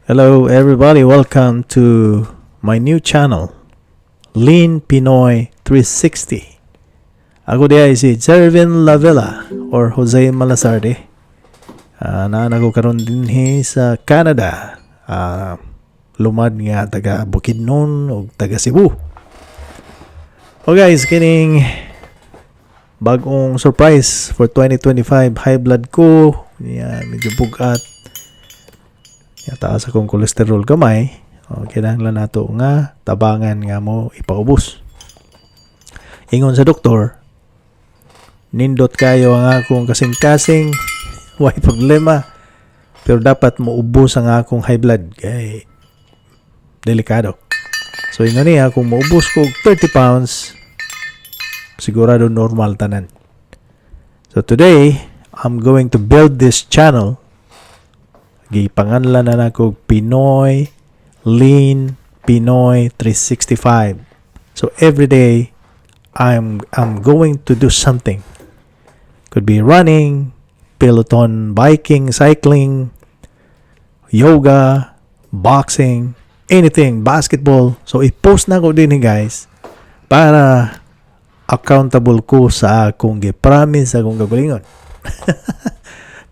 Hello everybody, welcome to my new channel, Lean Pinoy 360. Ako diay si Jervin Lavilla or Jose Malasarde. Naa ko karon dinhi sa Canada. Lumad nga taga Bukidnon ug taga Cebu. Oh guys, kining bagong surprise for 2025, high blood ko, yeah, medyo bugat. Ya, taas akong kolesterol gamay. O, kinahanglan nato nga tabangan nga mo ipaubos. Ingon sa doktor, nindot kayo ang akong kasing-kasing, way problema. Pero dapat moubos ang akong high blood kay delikado. So ingon niya, kung moubos ko 30 pounds, sigurado normal tanan. So today, I'm going to build this channel. Gipanganlan na nako Pinoy Lean Pinoy 365. So every day I'm going to do something. Could be running, peloton biking, cycling, yoga, boxing, anything, basketball. So i-post na ko din guys para accountable ko sa akong gi-promise sa akong kagalingon.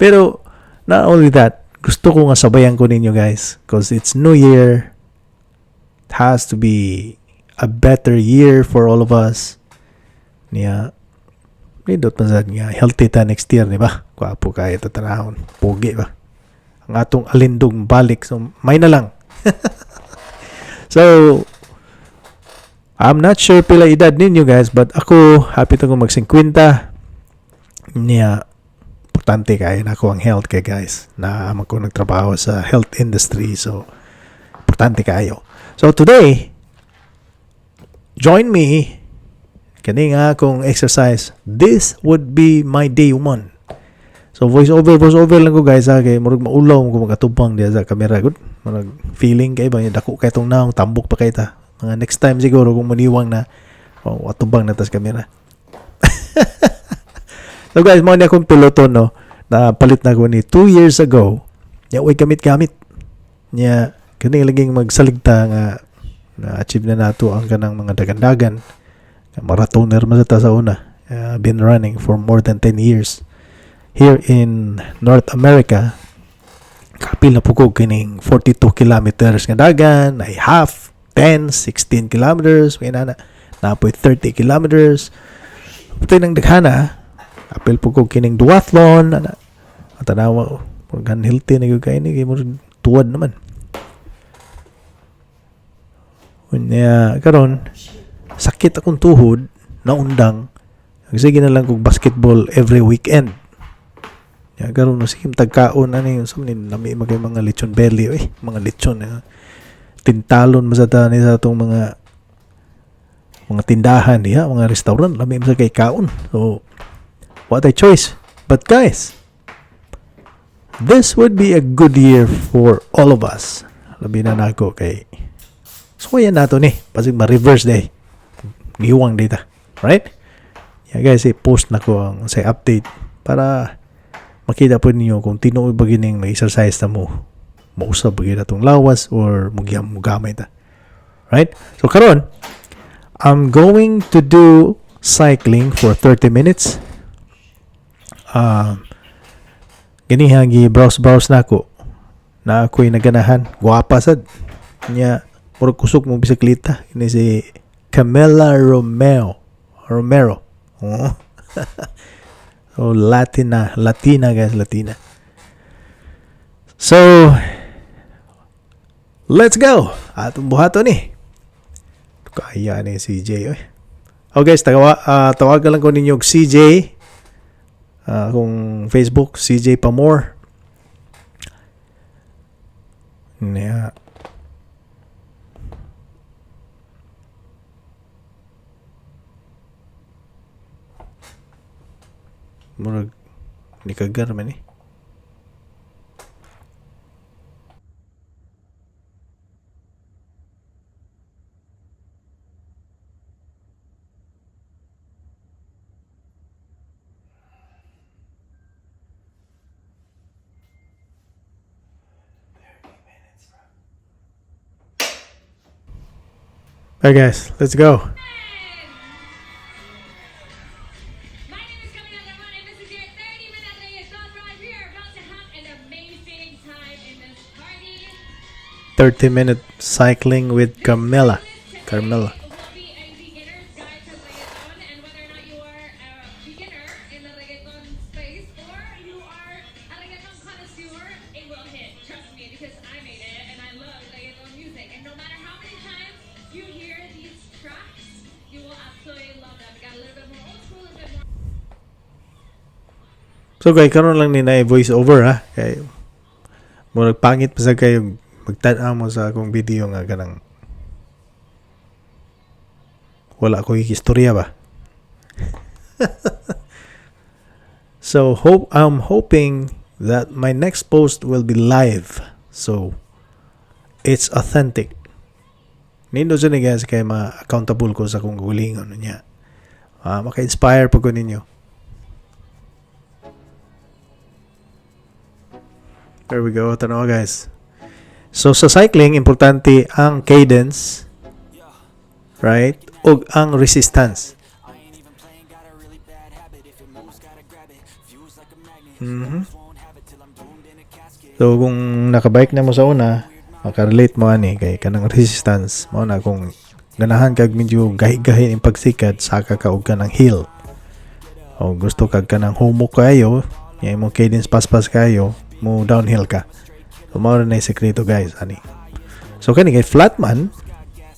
Pero not only that, gusto ko nga sabayan ko ninyo guys because it's New Year. It has to be a better year for all of us. Niya, nindot man sad nga healthy ta next year, di ba? Gwapo kayo ta tanahon. Pugi ba? Ang atong alindog balik. So, may na lang. So, I'm not sure pila edad ninyo guys, but ako, happy to ko mag 50. Niya, importante kay nako ang health kay guys. Na ko nagtrabaho sa health industry, so importante kayo. So today, join me kani nga akong exercise. This would be my day one. So voice over lang ko guys ha, kay murag maulaw ko magatubang diya sa camera gud. Murag feeling kay ba dako kay tong naong tambok pa kay ta. Mga next time siguro kung maniwang na, oh, atubang na tas camera. So guys, mao ni akong Peloton, no. Na palit na ko ni 2 years ago. Nya way gamit-gamit. Nya kani laging magsaligta nga na-achieve na nato ang kanang mga dagandagan. Marathoner man sa ta sa una. Been running for more than 10 years. Here in North America, kapil na po ko kining 42 kilometers nga dagan, ay half, 10, 16 kilometers, may nana, napoy 30 kilometers. Putoy ng daghana, apil po ko kining duathlon, ana, tanawa, murag unhealthy na gyud kay ni, kay murag tuwad naman. Unya, karon sakit akong tuhod, naundang, sige na lang kog basketball every weekend. Ya, karon sige tagkaon ani yung sa nami magay mga lechon belly eh, mga lechon eh. Tintalon man sa ta ni sa atong mga tindahan diha, mga restaurant, lami man sa kay kaon. So what a choice. But guys, this would be a good year for all of us. Labi na nako kay so yan nato ni, pasig ma-reverse day. Giwang data, right? Yeah guys, i-post na ko ang sa update para makita po ninyo kung tinuod ba gining may exercise na mo mausab ba gyud atong lawas or mugyam mugamay ta. Right? So karon, I'm going to do cycling for 30 minutes. Ganiha gi browse browse na ako. Na ako'y naganahan, gwapa sad. Nya murag kusog mo bisikleta. Ini si Camila Romeo. Romero. Oh. So Latina, Latina guys, Latina. So let's go. Atong buhaton ni. Kaya ni CJ oy. Oh guys, tawagan lang ko ninyo og CJ. Akong Facebook CJ Pamor. Nya. Murag nikagar man eh. Alright guys, let's go. My name is Camila Ramon and this is your 30-minute reggaeton ride. We are about to have an amazing time in this party. 30-minute cycling with Carmela. Carmela. Today will be a beginner's guide to reggaeton, and whether or not you are a beginner in the reggaeton space or you are a reggaeton connoisseur, it will hit. Trust me, because I made it and I love reggaeton music. And no matter how many times you hear these tracks, you will absolutely love them. We got a little bit more old school, a little bit more So kay karon lang ni na voice over ha, kay murag pangit pa sa kayo magtan-aw mo sa akong video nga kanang wala ko istorya ba. So hope I'm hoping that my next post will be live. So it's authentic. Nindot ni guys kay ma-accountable ko sa akong kaugalingon niya. Maka-inspire pa ko ninyo. There we go. Tanawa guys. So sa cycling, importante ang cadence, right? O ang resistance. So kung nakabike na mo sa una, makarelate mo ani kay kanang resistance mo na kung ganahan kag medyo gahi-gahi ang pagsikad, saka ka og kanang hill. O gusto kag kanang humok kayo, nya imong cadence paspas kayo, mo downhill ka. So mao na yung sekreto guys ani. So kani kay flat man,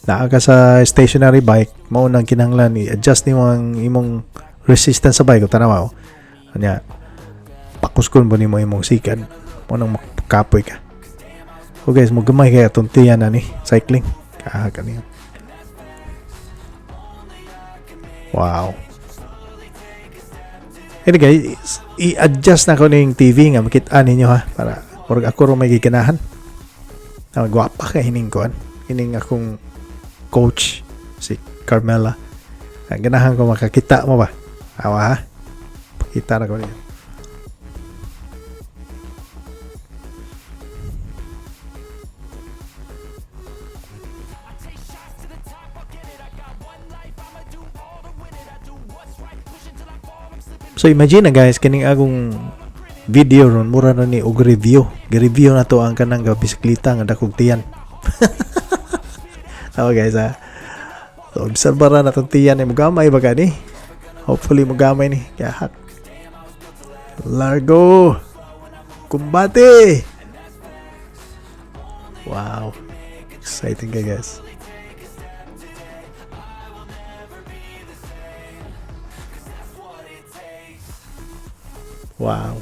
naa ka sa stationary bike, mao nang kinahanglan i-adjust nimo ang imong resistance sa bike, tanawa oh. Anya pakuskon mo nimo imong sikad, mao nang makapoy ka. So guys, mo gamay kay atong tiyan ani cycling. Kaha kaniyo. Wow. Anyway guys, i-adjust na ko ning TV nga makita ninyo ha, para murag ako ro may giganahan. Ah, gwapa kay hining kuan. Hining akong coach si Carmela. Ah, ganahan ko makakita mo ba? Awa ha. Pakita na ko ninyo. So imagine na guys, kining akong video ron, mura na ni og review. Gi-review na to ang kanang bisikleta nga dakog tiyan. Okay guys ha. So observe ra na tong tiyan ni mugamay ba gani? Hopefully mugamay ni. Kaya hak. Largo. Kumbate. Wow. Exciting kay guys. Wow.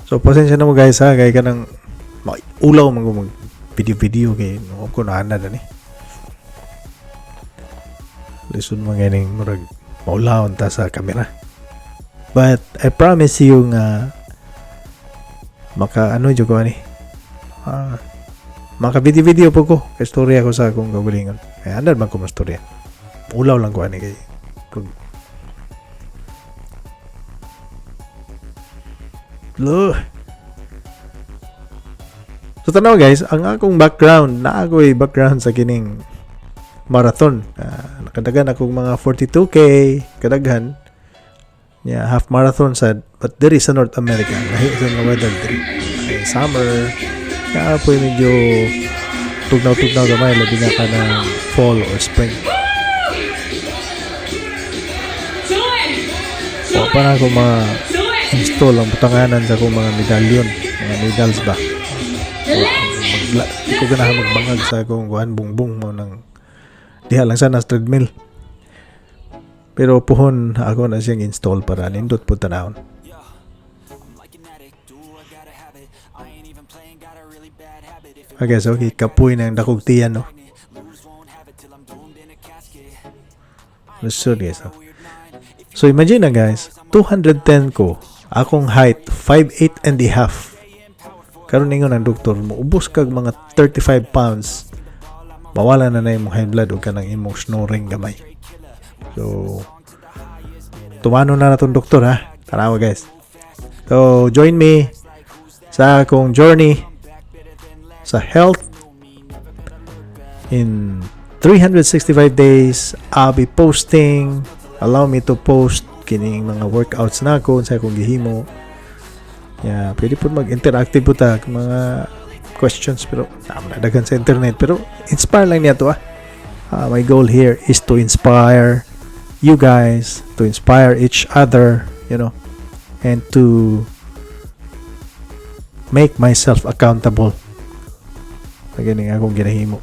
So pasensya na mo guys ha, kay kanang ulaw man ko mag video-video kay no ko na ana ni. Lisod man ganing murag maulawon ta sa kamera. But I promise you nga maka ano jud ko ani. Maka video-video po ko. Kay storya ko sa akong kaugalingon. Kay andar man ko mastorya. Ulaw lang ko ani kay pag Lo. So tanaw guys, ang akong background, na ako'y background sa kining marathon. Nakadagan akong mga 42K kadaghan. Yeah, half marathon sad, but diri sa North America, lahi sa mga weather diri. Ay, summer, kaya po medyo tugnaw-tugnaw gamay, labi na ka ng fall or spring. O, pa na ako ma-install ang butanganan sa akong mga medalyon, mga medals ba. Di ko ganahan magbangag sa akong kuan bungbong mo nang diha lang sana sa treadmill. Pero puhon ako na siyang install para nindot po tanahon. Okay, so okay, kapoy ng dakog tiyan, no? Lisod, guys, no? So imagine na guys, 210 ko, akong height 5'8 and a half. Karon ningon ang doktor, moubos kag mga 35 pounds, mawala na na imong high blood o kanang imong snoring gamay. So Tumanon na natong doktor ha. Tanawa, guys. So join me sa akong journey sa health in 365 days. I'll be posting. Allow me to post kining mga workouts na ako sa akong gihimo. Yeah, pwede po mag-interactive po ta mga questions, pero naa daghan sa internet, pero inspire lang niya to ah. My goal here is to inspire you guys, to inspire each other and to make myself accountable. Lagi ning akong ginahimo.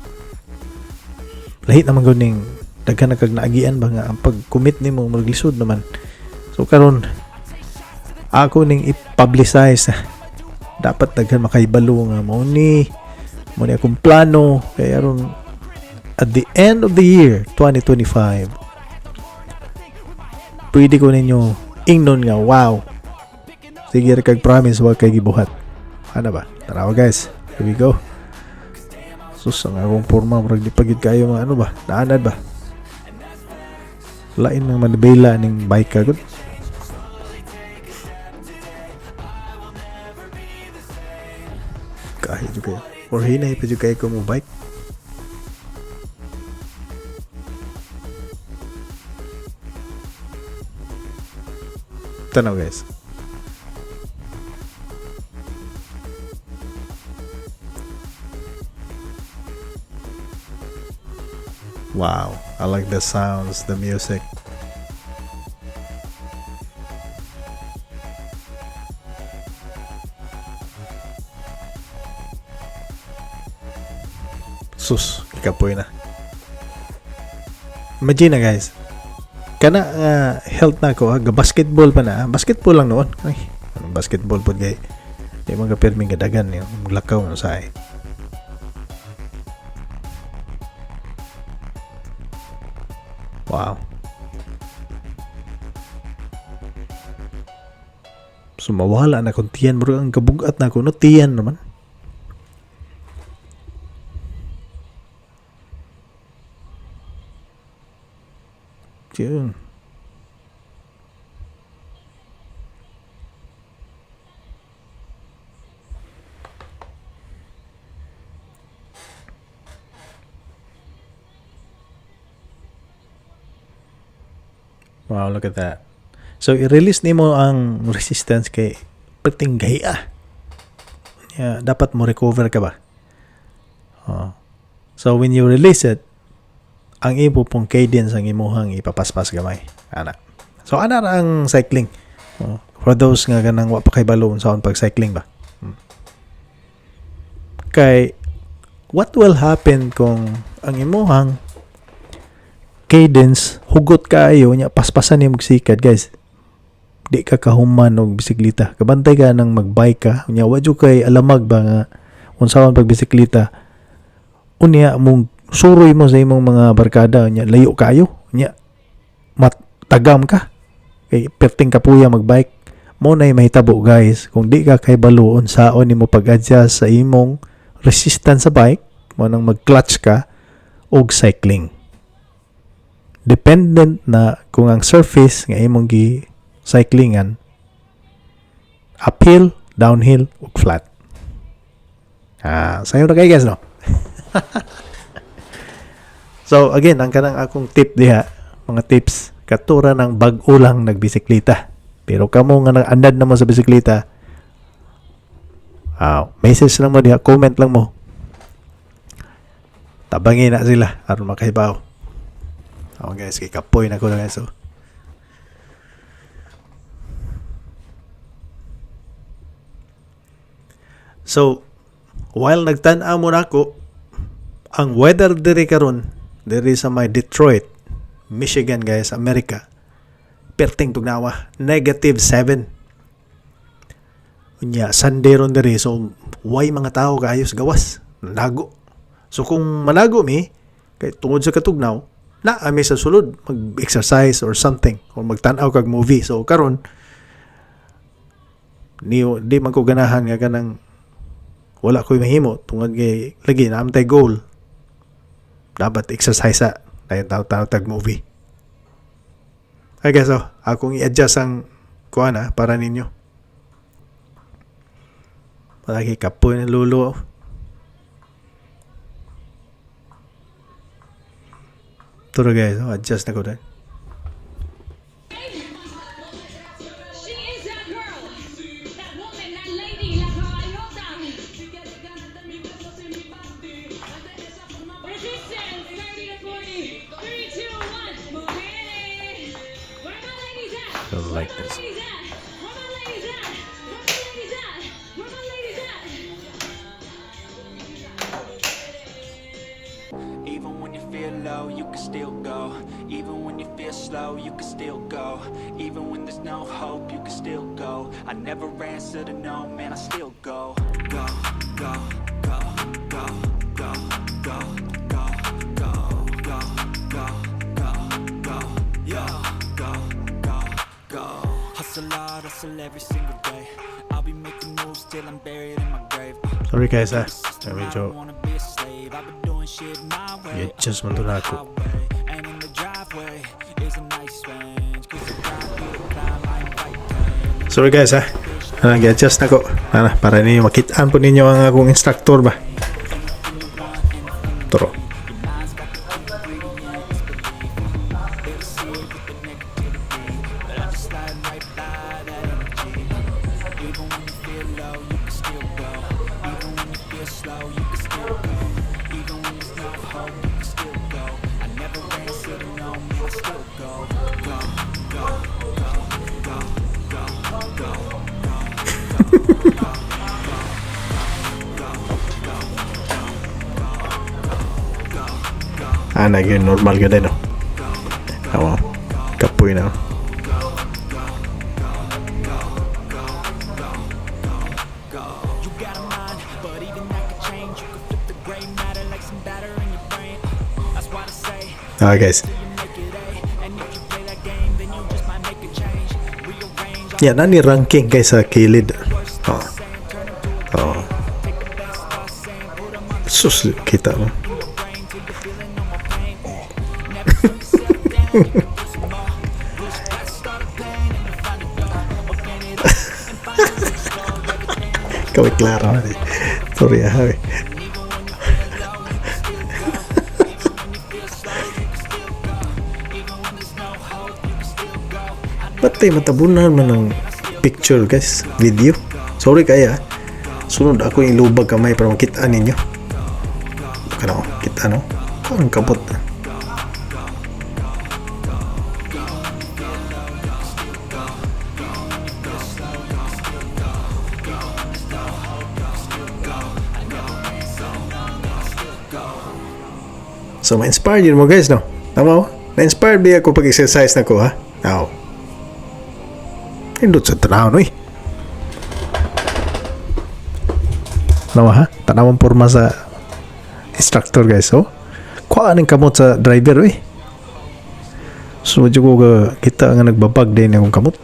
Lahi naman gud ning daghan na kag naagian ba nga ang pag-commit nimo maglisod naman. So karon ako ning i-publicize, dapat daghan makahibalo nga mao ni akong plano kay aron at the end of the year 2025, pwede ko ninyo ingnon nga, "Wow, sige ra kag promise, wa kay gibuhat." Ano ba? Tara guys, here we go. Sus, ang akong porma murag di pa gid kayo mga ano ba, naanad ba, lain ng manibela ning bike kagud. Kahit jud kayo or hinay pa jud kayo ko mo bike. Tanaw, guys. Wow, I like the sounds, the music. Sus, ikapoy na. Imagine na, guys. Kana nga health na ako, ah, basketball pa na. Ah. Basketball lang noon. Ay, anong basketball po kay di man ka pirming kadagan yung maglakaw no sa. Wow. So mawala na kung tiyan bro, ang kabugat na ko no, tiyan naman. Yun. Wow, look at that. So, i-release nimo ang resistance kay perting gahi ah. Yeah, dapat mo recover ka ba? Oh. So, when you release it, ang imo pong cadence ang imuhang ipapaspas gamay. Ana. So, ana ra ang cycling. Oh. For those nga ganang wa pa kay balo unsaon pag cycling ba. Kay what will happen kung ang imuhang cadence hugot kaayo nya paspasan nimo sikad, guys? Di ka kahuman og bisikleta. Kabantay ka nang magbike ka unya wa jud kay alamag ba nga unsaon pag bisikleta, unya mong suroy mo sa imong mga barkada, unya layo kayo, unya matagam ka kay perting kapuya magbike mo. Nay mahitabo, guys, kung di ka kay balo unsaon nimo pag-adjust sa imong resistance sa bike mo nang mag-clutch ka og cycling. Dependent na kung ang surface nga imong gi cyclingan uphill, downhill ug flat. Ah, sayo na kayo, guys, no? So again, ang kanang akong tip diha, mga tips, katura ng bag-o lang nagbisikleta. Pero kamo nga nag-andad na mo sa bisikleta, ah, message lang mo diha, comment lang mo. Tabangin na sila aron makahibaw. Oh guys, kay kapoy na ko na, guys. Oh. So, while nagtan-aw mo nako, ang weather diri karon, diri sa may Detroit, Michigan, guys, America. Perting tugnawa, -7. Unya, Sunday ron diri, so why mga tao kaayos gawas, nago. So kung manago mi, kay tungod sa katugnaw, na ami sa sulod mag-exercise or something or magtan-aw kag movie. So karon ni di man ko ganahan nga kanang wala ko'y mahimo tungod kay lagi na tay goal, dapat exercise sa dayon tao tao tag movie. Okay, so Akong i-adjust ang kuan ha, para ninyo. Palagi kapoy ng lulo. Turo guys, oh, adjust na ko din. She is that girl, that woman, that lady, la caballota. Resistance, 30 to 40. 3, 2, 1. Mujeres. Where my ladies at? I like Where my this. Ladies at? Where my ladies at? Where my ladies at? Where my ladies at? Even when you feel low, you can still go. Even when you feel slow, you can still go. Even when there's no hope, you can still go. I never answer to no, man, I still go. Go, go, go, go, go, go, go, go, go, go, go, go, yo, go, go, go. Hustle hard, hustle every single day. I'll be making moves till I'm buried in my grave. Sorry guys ha. System, I Medyo don't wanna be a slave. I've been doing shit my way. I-adjust man to na ako. And in the driveway is a nice range. 'Cause the grind be the climb, I invite pain. Sorry guys ha. Ano, gi-adjust na ko. Ano, para ninyo makitaan po ninyo ang akong instructor ba. Turo. Your mind's got the ingredients, belief. They deceive with the negativity, but I just slide right by that energy. Even when you feel low, you can still go. Even when you feel slow, you can still go. Even when there's no hope, you can still go. I never answer to no, man, I still go. Go, go, go, go, go, go, go, go, go, go. Ah, naging normal ka din, no? Oo. Kapoy na. You got a mind, but even that could change. You could flip the gray matter like some batter in your brain. That's why they say Ah, guys. you make it A. And if you play that game, then you just might make a change. Rearrange all Yan, nani ranking guys sa kilid. the Oo. Same, turn 'em to a Oo. Take the best thoughts saying, put 'em on Sus, kita mo. Your brain till you're feeling no more pain. Never slow yourself down, you can do some more. Push past all the pain and you'll find a door. Open it up and finally explore everything. Ikaw ay klaro. Eh. Sorry ah. Eh. Even when you feel low, you can still go. Even when you feel slow, you can still go. Even when there's no hope, you can still go. I Ba't tayo matabunan man ng picture guys? Video? Sorry kaya. Sunod ako yung lubag kamay para makita ninyo. Kano, kita no? Ang kapot. So, ma-inspired yun mo guys, no? Tama oh? Na-inspired ba ako pag-exercise na ko, ha? Now. Indot sa tanaw, no eh. Tanaw, ha? Tanawang porma sa instructor, guys, oh. Kuha ng kamot sa driver, eh. So, medyo ko kita nga nagbabag din akong kamot.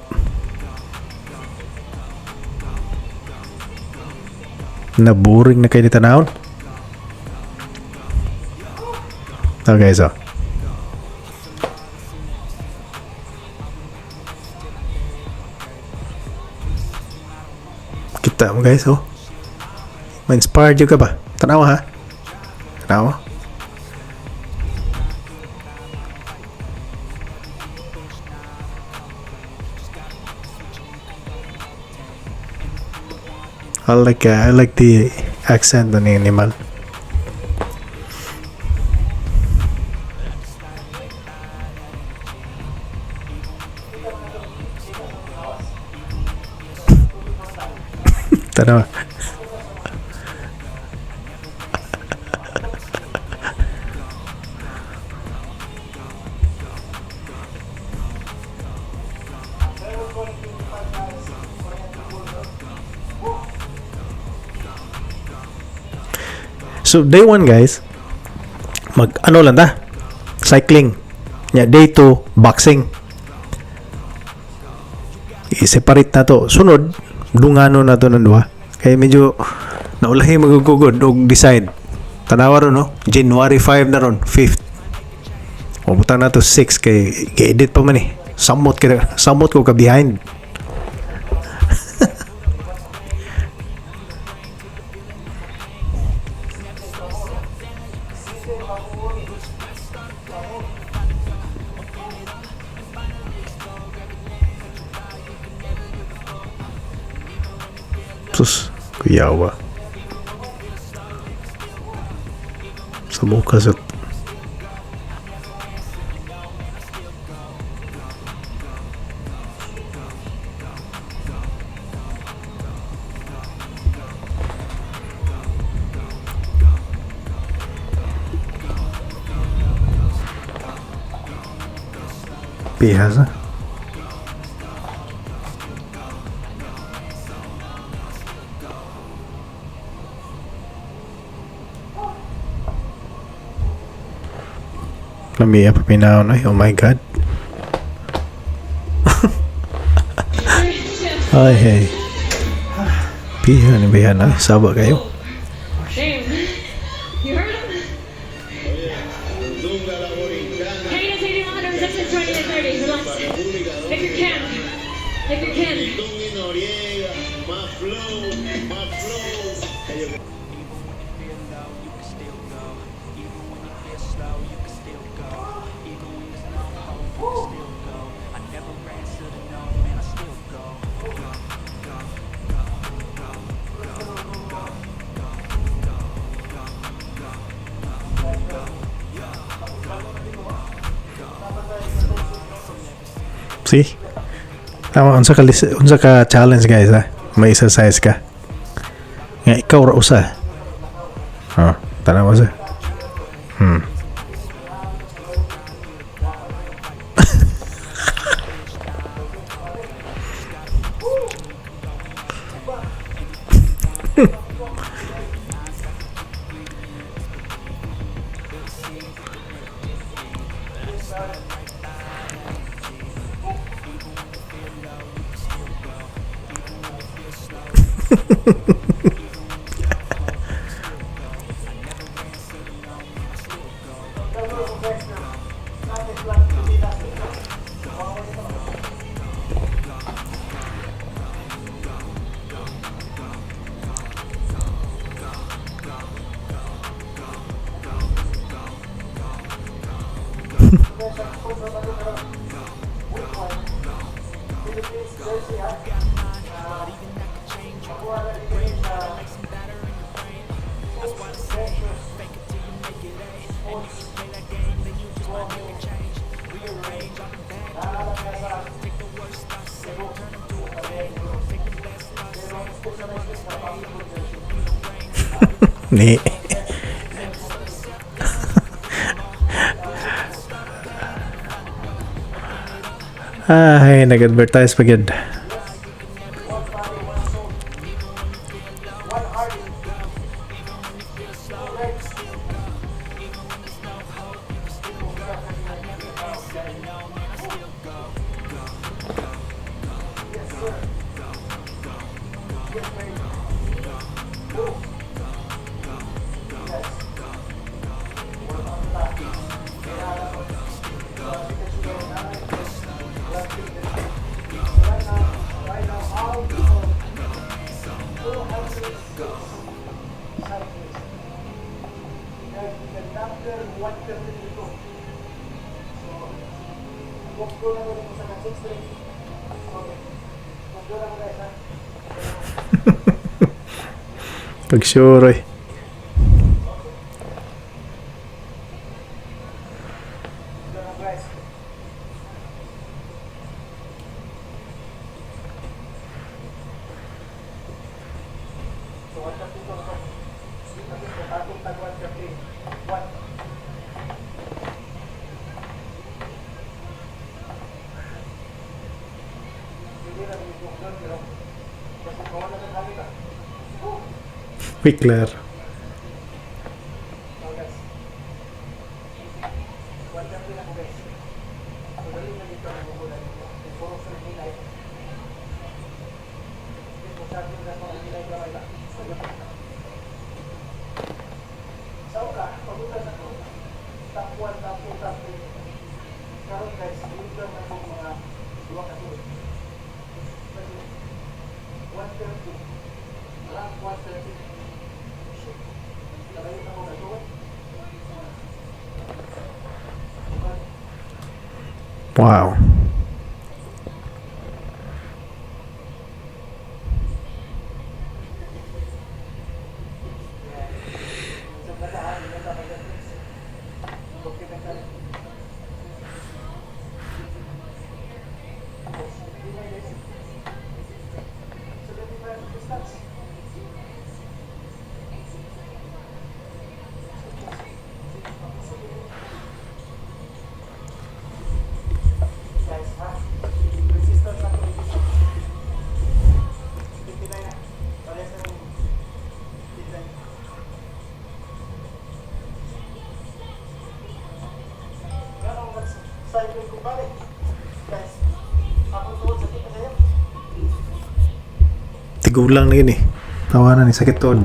Na boring na kayo ni tanawon. Okay, so. Kita mo guys, oh. Ma-inspired yun ka ba? Tanawa ha? Tanawa. I like the accent on the animal. Tanawa. So day 1 guys, mag ano lang ta? Cycling. Ya, day 2 boxing. I-separate na to. Sunod, dungano na to ng duha. Kaya medyo naulahi magugugod og decide. Tanawa ron no, January 5 na ron, 5th. O butang na to 6 kay gi-edit pa man eh. Samot ka, samot ko ka behind. Sus, kuyawa. Sa mukha sa. Pihasa. Lamiya pa pinaon ay. Oh my God. Ay, hey. Piha ni biha na. Saba kayo. Damn. You heard him? Kane is 81, resistance 20 to 30. Relax. If you can. If you can. Noriega, más flow, más flow. Even when you feel low, you can still go. Even when you feel slow, you can still go. Even when there's no hope, you can still go. I never answer to no, man, I still go. Go, go, go, go, go, go, go, go, go, go, go, go, go, go. See? Tama, unsa ka challenge, guys, ha? May exercise ka. Nga ikaw ra usa. Ha, tanawa sa. Ni. Ay, nag-advertise pa gyud. Pag sure eh. Wickler. Wow. Tigulang na yun eh. Tawanan ni sakit tuod.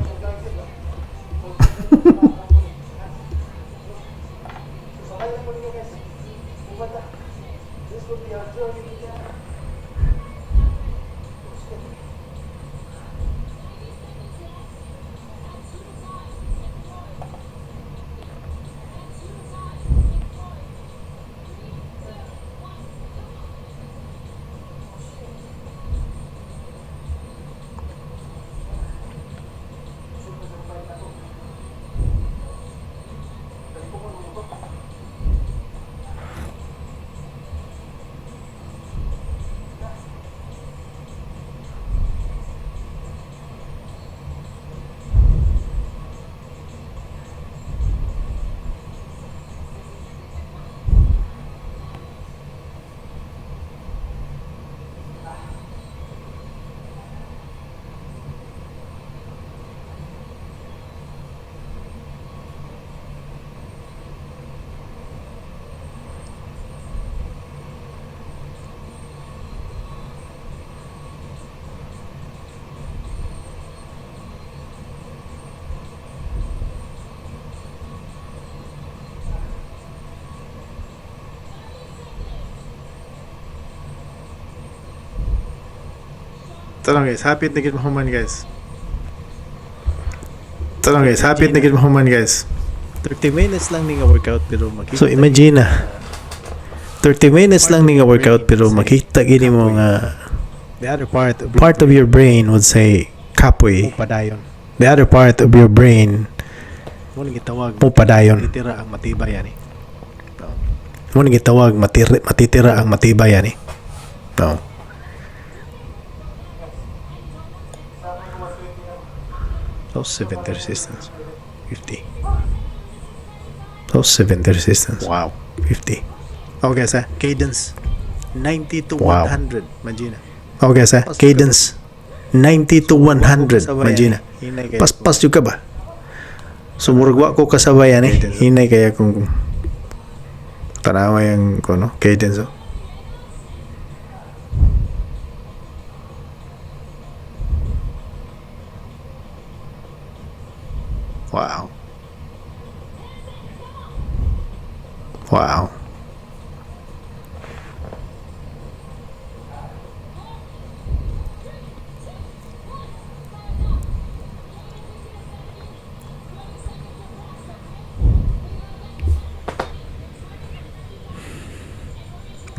Tara guys, happy na gid mahuman, guys. Tara guys, happy na gid mahuman, guys. 30 minutes lang ni nga workout pero makita. So imagine na 30 minutes lang ni nga workout pero makita gini mo nga the other part of part of your brain would say kapoy. padayon. The other part of your brain Mo nang gitawag mo padayon. matitira ang matibay ani. Mo nang gitawag matitira ang matibay ani. No. Oh, 70 resistance. 50. Oh, 70 resistance. Wow. 50. Okay sa cadence 90 to Wow. 100, imagine. Okay sa cadence 90 to 100, Kasabay, imagine. ani. Hinay kayo. Paspas jud ka ba? So murag wa ko kasabay ani. Cadence. Hinay kaya kung tanawa yung kuno cadence, oh. Wow. Wow.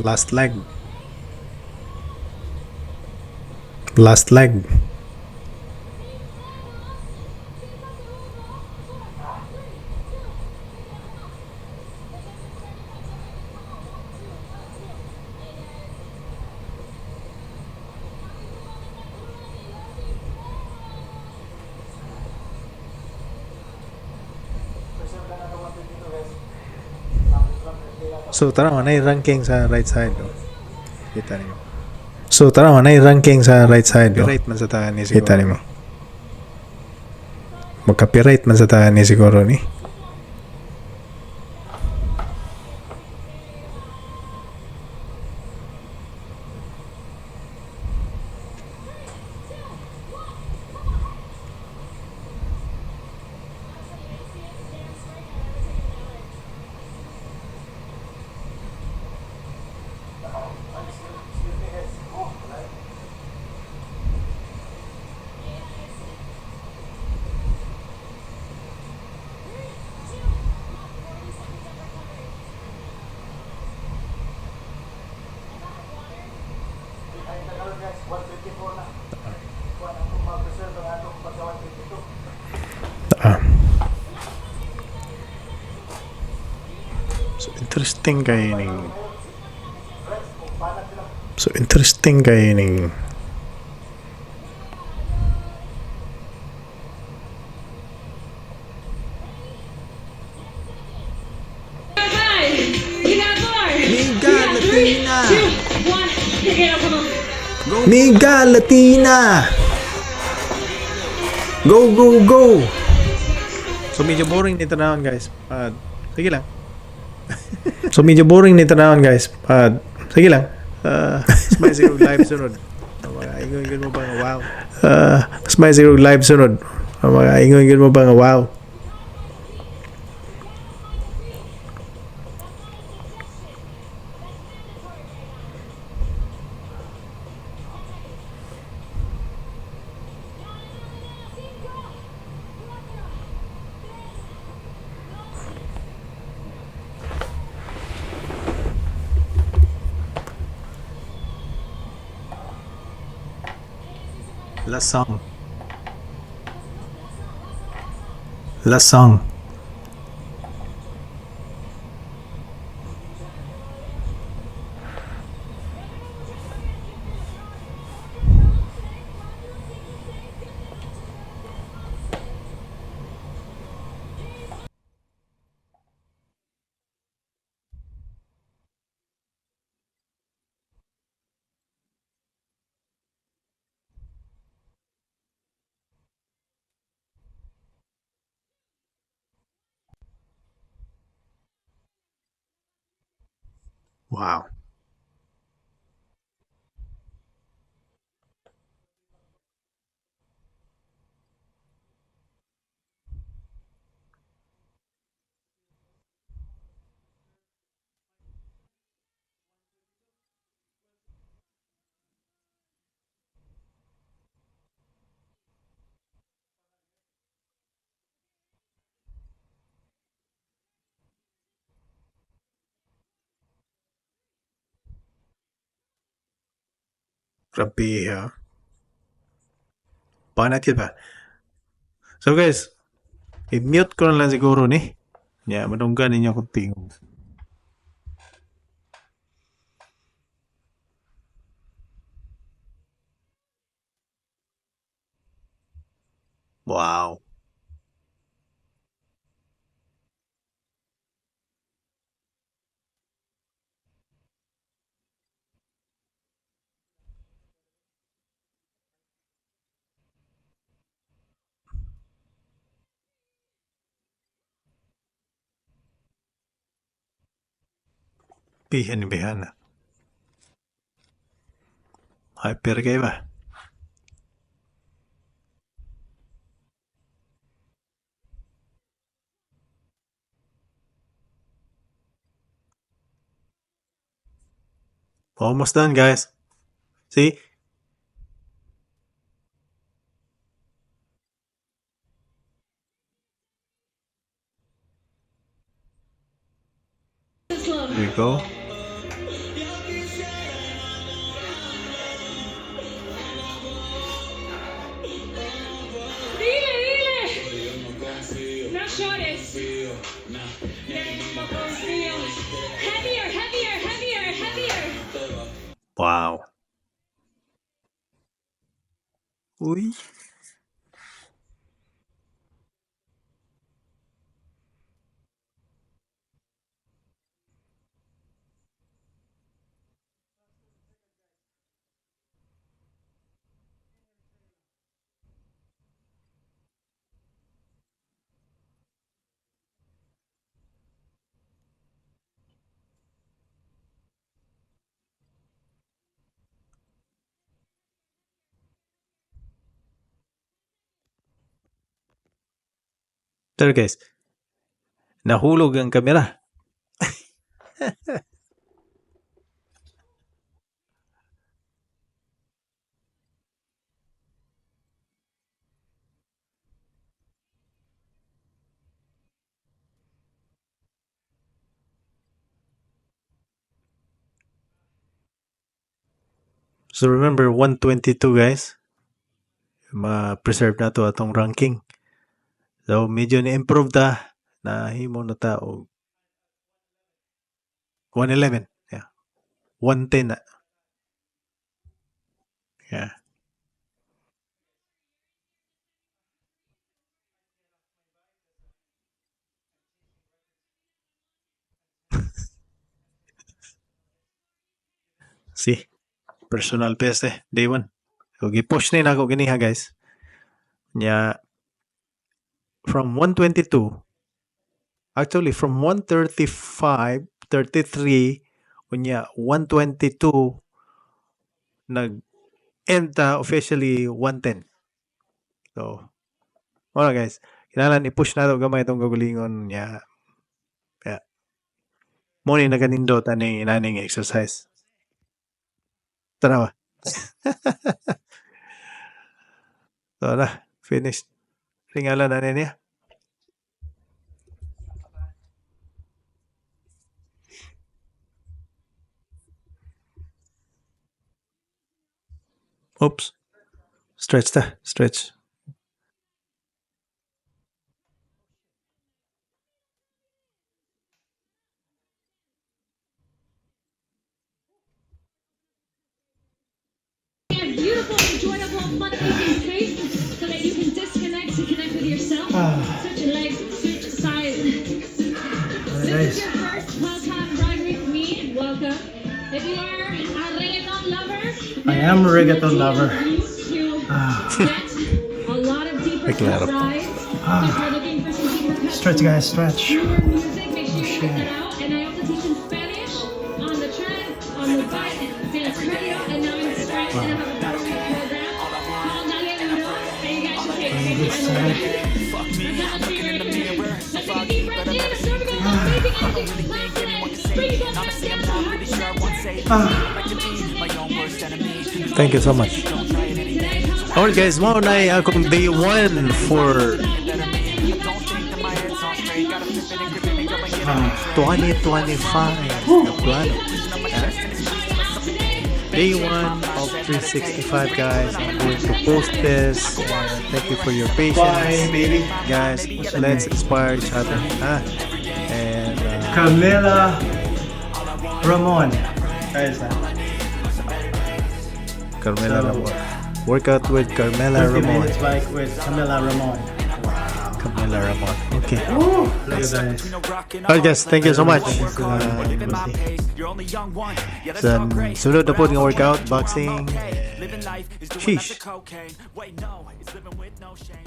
Last leg. Last leg. So tara, na ranking sa right side, oh. Kita nimo. So tara, na ranking sa right side, oh. Copyright man sa tahan ni siguro. Kita nimo. Mag-copyright man sa tahan ni siguro ni. Interesting kay ning. So interesting kay ning. Five. You got four. Miga You got three, Latina. two, one. Pick it up. Come on. Miga Latina! Go, go, go! So medyo boring nito naon, guys. Sige lang. So medyo boring nito naon, guys. Sige lang. Smile siguro live sunod. Mga ingon mo ba nga wow. Smile siguro live sunod. Mga ingon mo ba nga wow. Last song. Last song. Wow. Grabe ha. Banat yun ba? So guys, i-mute ko na lang siguro ni. Yeah, madunggan ninyo akong tingog. Wow. Bihan ni Bihana. Hyper kayo ba? Almost done, guys. See? Slow. Here we go. Dile, dile. No llores. No confío. Heavier, heavier, heavier, heavier. Wow. Uy. Pero guys, nahulog ang kamera. So remember 122, guys. Ma-preserve na to atong ranking. So medyo ni-improve ta, nahimo na ta og 111. Yeah. 110 na. Yeah. See? Personal best eh. Day 1. So, gi-push ni nako ganiha, guys. Nya, from 122, actually from 135, 33, unya 122, nag-end ta officially 110. So, wala, guys. Kinahanglan i-push nato gamay itong kaugalingon niya. Yeah. Mao ni naganindot aning inaning exercise. Tanawa. So na, finished. Tingala na niya. Oops. Stretch ta. Stretch. A beautiful, enjoyable, fun-making space so that you can disconnect to connect with yourself. Switch legs, switch sides. This Guys. is your first Peloton ride with me. Welcome. If you are a reggaeton lover, I am a reggaeton lover. to get a lot of deeper Ay, klaro cut po. rides. So if you're looking for some deeper cuts, Stretch, guys, stretch. newer music, make sure you check that out. And I also teach in Spanish on the tread, on the bike, dance cardio, and now in strength. And I have a 4-week program called Dale Duro that you guys should take. I love it. Let's take a deep breath in, absorb it all, amazing energy. Last leg, bring it back down to heart center. Thank you so much. Alright, guys, mao na akong day 1 for 2025 na plano. Day 1 of 365, guys. I'm going to post this. And thank you for your patience. Bye, baby. Guys, let's inspire each other. Huh? And Camila Ramon. Guys, Carmela So- Ramon. Workout with Carmela 30 Ramon. minutes bike with Camila Ramon. Camila Ramon. Okay. Look at that. Alright, guys, thank you so much. Sa sunod na pod nga workout, boxing. Sheesh. Wait, no, it's living with no shame.